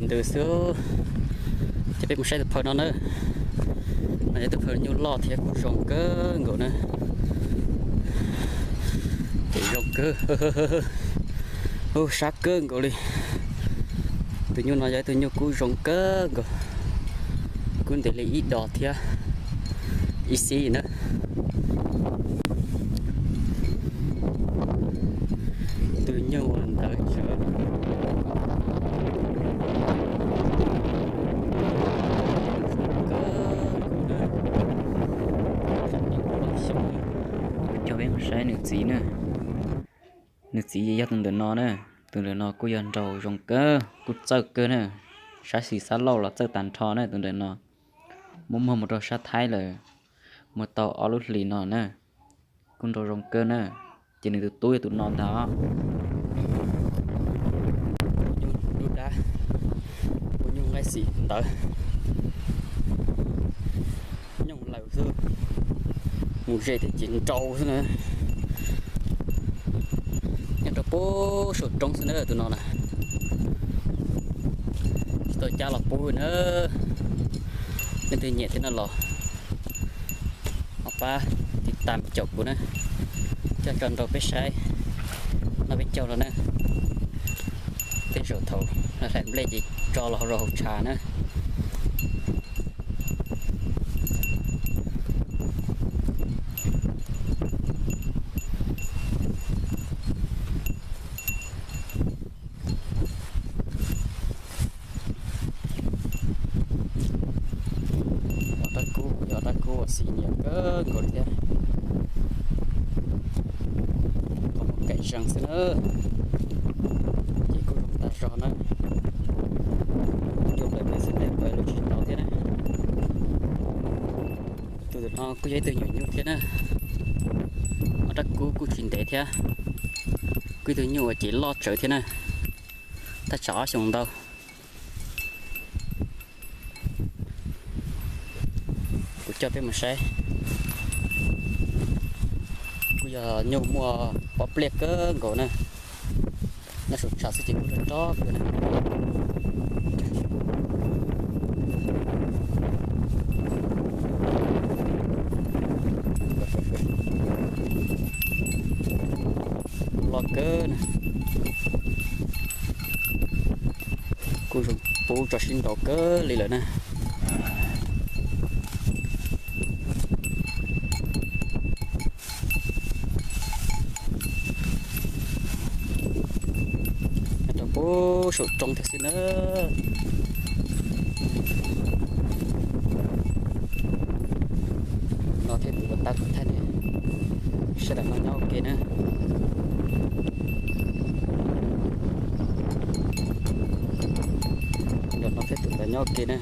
Ntws xwb, ces peb mus saib tus phaw no na. No yog tus phaw nyuj loj thiab kuj zoo kawg nkaus na. Ces zoo kawg, ub, sab kawg nkaus li. Tus nyuj no yog ib tug nyuj kub zoo kawg nkaus, kub ntev li ib dos thiab ib xib na. Tus nyuj uas ntawd tsawv. Kuv coj peb mus saib nws txiv na. Nws txiv yog tus ntawm no na. Tus ntawm no kuj yog nraug zoo kawg, kuj txawj kawg na. Sab xis sab laug los txawj tag nrho na tus ntawm no. Muab muag mus rau sab Thaib lawm, muag tau ob lub hlis no na. Kuj nraug zoo kawg na. Ces nws tus tub yog tus no ntag. Nyuj dub dab, kuv nyuj nqaij xim ntawd. Nyooj lawm xwb, mus ze thiab ces nrau xwb na. Nyob rau pem saum roob xwb na tus no na. Tsis tau cab los pub na. Leej twg nyiam thiab no los ho pab tiv tam caum kuv na, coj tso nrau peb saib, noj peb caug los na. Tej zaum thaum hlais nplej ces tso los rau hauv tshav na. Ob rab kub kuj yog ob rab kub uas xim nyiam kawg nkaus li thiab. Qhov muag kaim zees xwb na, ces kuj zoo tag zog na. Nyuj lawm pem xwb tej pem los tsis tau thiab na. Tus ntawm no kuj yog ib tug nyuam nyuj thiab na. Ob rab kub kuj tsis ntev thiab, kuj ib tug nyuj uas ces loj tsawv thiab na. Thaj tsam ob xyoos ntau. Kuv coj peb mus saib. Kuj yog nyuj muaj pob pliaj kawg nkaus na. Nyob saum tshav xwb ces kuj rog rog kawg na. Loj kawg na. Kuj zoo pub tso sib nraus kawg li lawm na. Rau pem saum roob thiab xwb na. No thiab tus uas tab kuv thaij ne, sawv daws no nyob ua ke na. Nram no thiab tus ntawd nyob ua ke na.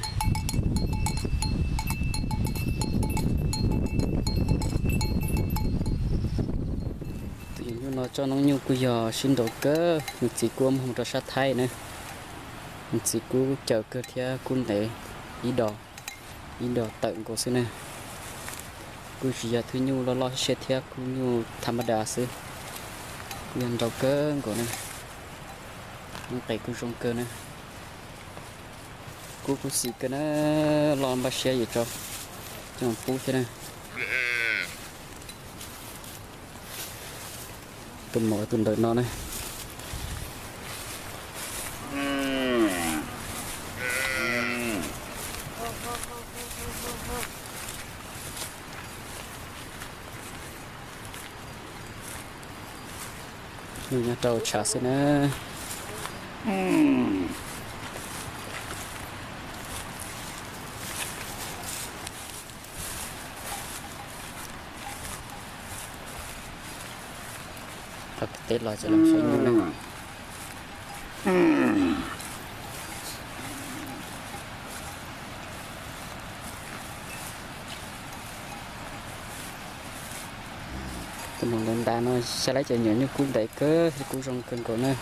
Tus nyuam nyuj no tsob noob nyuj kuj yog sib nraus kawg, nws txiv kuj muag mus rau sab Thaib na. Nws txiv kuj caws kawg thiab kuj ntev ib dos, ib dos tawm nkaus xwb na. Kuj tsis yog thwj nyuj loj loj siab siab thiab, kuj nyuj tha ma das xwb. Kuj yog nraus kawg nkaus na. Noob qes kuj zoo kawg na. Kub kuj xim kawg na, loj npaj siab yuav tso coj pub thiab na. Tus maum tus ntawm no na. Nws nyob rau tshav xwb na. Tau teb los ces los saib nyuj na. Tus maum ntav ntav no xyov lawv cov nyuam nyuj kub ntev kawg thiab kub zoo kawg nkaus na.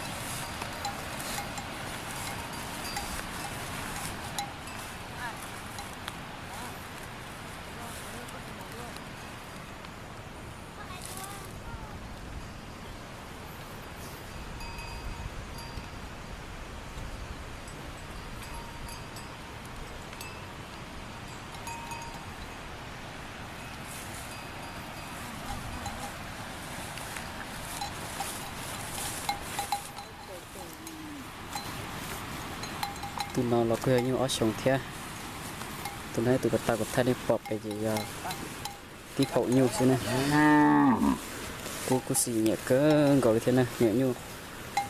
Tus no los kuj yog nyuj ob xyoos thiab. Tus no ib tus ko taw kuv thaij nej pom pem ces yog tib phaum nyuj xwb ne. Kuv kuj xis nyiam kawg nkaus li thiab ne, me nyuj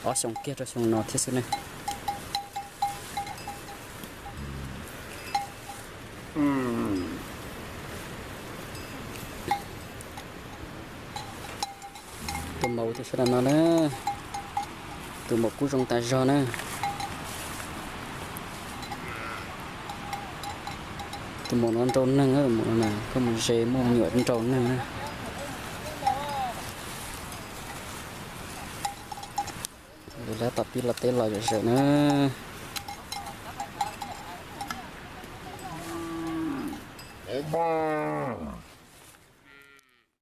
ob xyoos kiag rau xyoo no thiab xwb ne. Tus maum tus sawv daws no na, tus maum kub zoo tas zog na. Tus maum no nrau neeg, maum no koj mus ze muaj me nyuam nrau neeg na. Lawv tom pib los teb los zom zaws na.